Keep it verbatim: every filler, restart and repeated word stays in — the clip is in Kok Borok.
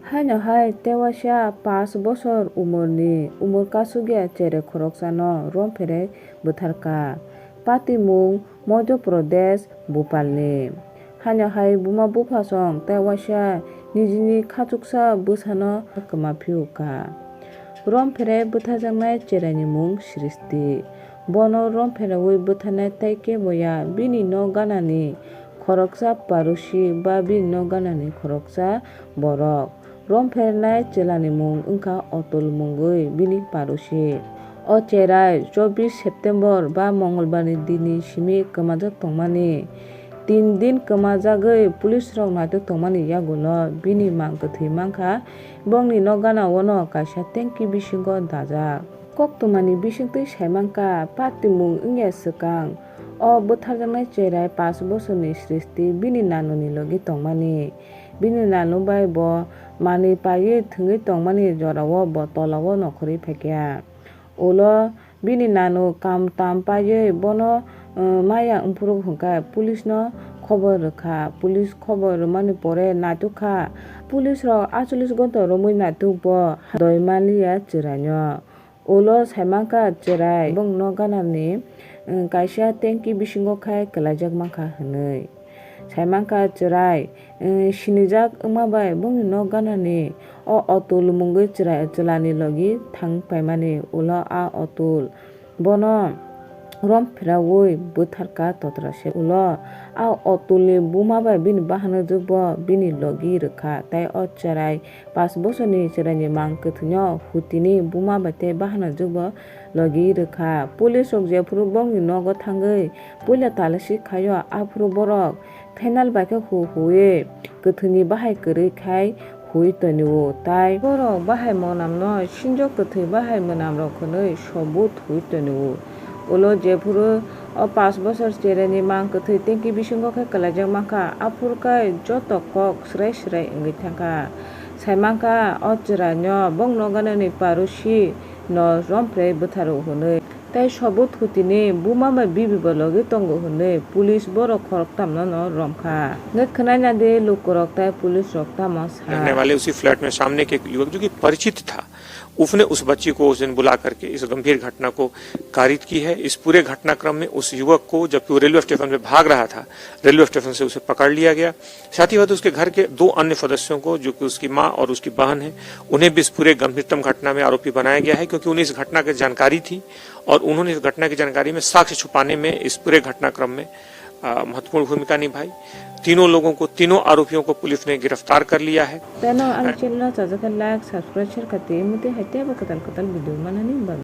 Haino hai tewaisa pash bosor umorni umor kasugya cherai khoroksano rompherwi bwtharkha. Patimung Madhya Pradesh, Bhopalni. Haino hai buma buphasong tewaisa nijini khachuksa bwsano kwma phiyokha. Rompherwi bwtharjaknai cheraini mung Srishti. Bono rompherwi bwtharnai tei keboya bini nok ganani khoroksa parusi ba bini nok ganani khoroksa borok. Rompherwi bwtharnai chwlani mung wngkha Atul mungwi bini parusi. O cherai chobbish September ba Mongolbarni dini simi kwmajak tongmani. Tin din kwmajagwi police rok naitok tongmani yagulo bini mang kwthwi mankha, bongni nok gana-o no kaisa tanki bisingo dajak. Koktwmani bisingtwi saimankha, patimung wngya swkang o bwtharjaknai cherai pash bosorni Srishti bini nanoni logi tongmani. Bini nano bai bo manwi paiwi thwngwi tongmani jorao bo tolao nokhorwi phaikha. Ulo bini nano kam tam paiwi bono, uh, maya wngphuru hwnkhe police no khobor rwkha. Police khobor rwmani pore naitukha. Police rok aatcholish gonta romwi naituk bo doi manliya chwraino. Ulo saimankha chwrai bongni nok ganani, um, kaisa tanki bisingo khai kwlaijak mankha hwnwi. Saimankha chwrai, um, sinijak wngma bai bongni nok ganani o Atul mungwi chwrai chwlani logi thang paimani. Ulo a Atul bono rompheraui bwtharkha totra se. Ulo a Atulni buma bai bini bahanajwkbo bini logi rwkha tei o chwrai pash bosorni chwraini mang kwthwino hutini buma bai tei bahanajwkbo logi rwkha. Police rok jephuru bongni nogo thangwi puila talasi khaio, aphuru borok phenal bai khe hu huwi kwthwini bahai kwrwi khai hui tonio, tai borok bahai mwnamno sinjok kwthwi bahai mwnamrok hwnwi sobut hui tonio. Ulo jephuru o pash bosor cheraini mang kwthwi tanki bisingo khe kwlaijak mankha, aphuru khe joto kok swrai swrai wngwi thangkha. Saimankha o chwraino bongni nok ganani parusi no romphre bwtharo hwnwi. Tei sobut hutini buma bai bibi bo logi tongo hwnwi police borok khoroktamno no romkha. Hwnkhe khwnaina di lukurok tei police rok tamo sa. रहने वाले उसी फ्लैट में सामने के एक युवक जो कि परिचित था, उसने उस बच्ची को उस दिन बुला करके इस गंभीर घटना को कारित की है। इस पूरे घटनाक्रम में उस युवक को, जबकि वो रेलवे स्टेशन पे भाग रहा था, रेलवे स्टेशन से उसे पकड़ लिया गया। साथ ही साथ उसके घर के दो अन्य सदस्यों को, जो कि उसकी माँ और उसकी बहन है, उन्हें भी इस पूरे गंभीरतम घटना में आरोपी बनाया गया है, क्योंकि उन्हें इस घटना की जानकारी थी और उन्होंने इस घटना की जानकारी में साक्ष्य छुपाने में इस पूरे घटनाक्रम में, अ, महत्वपूर्ण भूमिका निभाई। तीनों लोगों को, तीनों आरोपियों को पुलिस ने गिरफ्तार कर लिया है। Tei no ani channel no chajak khe like, subscribe, share kha tei mute hai teibo kwtal kwtal video manani bagwi.